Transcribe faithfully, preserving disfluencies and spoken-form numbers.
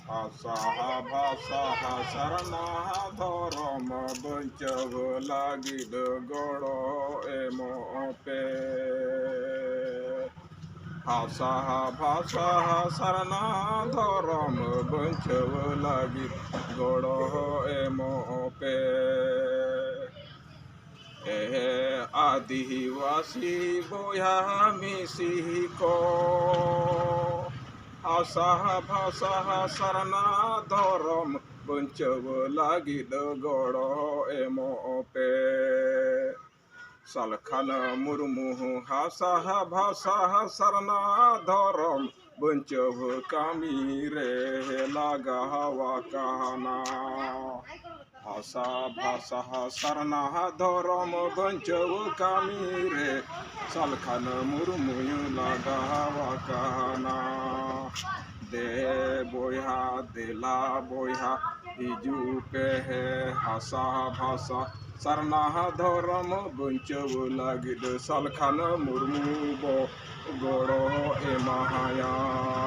ᱦᱟᱥᱟ ᱵᱷᱟᱥᱟ ᱥᱟᱨᱱᱟ ᱫᱷᱚᱨᱚᱢ ᱵᱟᱧᱪᱟᱣ ᱞᱟᱹᱜᱤᱫ ᱜᱚᱲᱚ ᱮᱢᱚᱜ ᱯᱮ᱾ ᱦᱟᱥᱟ ᱵᱷᱟᱥᱟ ᱥᱟᱨᱱᱟ ᱫᱷᱚᱨᱚᱢ ᱵᱟᱧᱪᱟᱣ ᱞᱟᱹᱜᱤᱫ ᱜᱚᱲᱚ ᱮᱢᱚᱜ ᱯᱮ᱾ ᱮ ᱟᱹᱫᱤᱵᱟᱹᱥᱤ ᱵᱚᱭᱦᱟ ᱢᱤᱥᱤ ᱠᱚ, ᱦᱟᱥᱟ ᱵᱷᱟᱥᱟ ᱥᱟᱨᱱᱟ ᱫᱷᱚᱨᱚᱢ ᱵᱟᱧᱪᱟᱣ ᱞᱟᱹᱜᱤᱫ ᱜᱚᱲᱚ ᱮᱢᱚᱜ ᱯᱮ᱾ ᱥᱟᱞᱠᱷᱟᱱ ᱢᱩᱨᱢᱩ ᱦᱟᱥᱟ ᱵᱷᱟᱥᱟ ᱥᱟᱨᱱᱟ ᱫᱷᱚᱨᱚᱢ ᱵᱟᱧᱪᱟᱣ ᱠᱟᱹᱢᱤ ᱨᱮ ᱞᱟᱜᱟᱣ ᱟᱠᱟᱱᱟ᱾ ᱦᱟᱥᱟ ᱵᱷᱟᱥᱟ ᱥᱟᱨᱱᱟ ᱫᱷᱚᱨᱚᱢ ᱵᱟᱧᱪᱟᱣ ᱠᱟᱹᱢᱤ ᱨᱮ ᱥᱟᱞᱠᱷᱟᱱ ᱢᱩᱨᱢᱩᱭ ᱞᱟᱜᱟᱣ ᱟᱠᱟᱱᱟ᱾ ᱫᱮ ᱵᱚᱭᱦᱟ ᱫᱮᱞᱟ ᱵᱚᱭᱦᱟ ᱦᱤᱡᱩᱜ ᱯᱮ ᱦᱮ, ᱦᱟᱥᱟ ᱵᱷᱟᱥᱟ ᱥᱟᱨᱱᱟ ᱫᱷᱚᱨᱚᱢ ᱵᱟᱧᱪᱟᱣ ᱞᱟᱹᱜᱤᱫ ᱥᱟᱞᱠᱷᱟᱱ ᱢᱩᱨᱢᱩ ᱵᱚ ᱜᱚᱲᱚ ᱮᱢᱟᱦᱟᱭᱟ᱾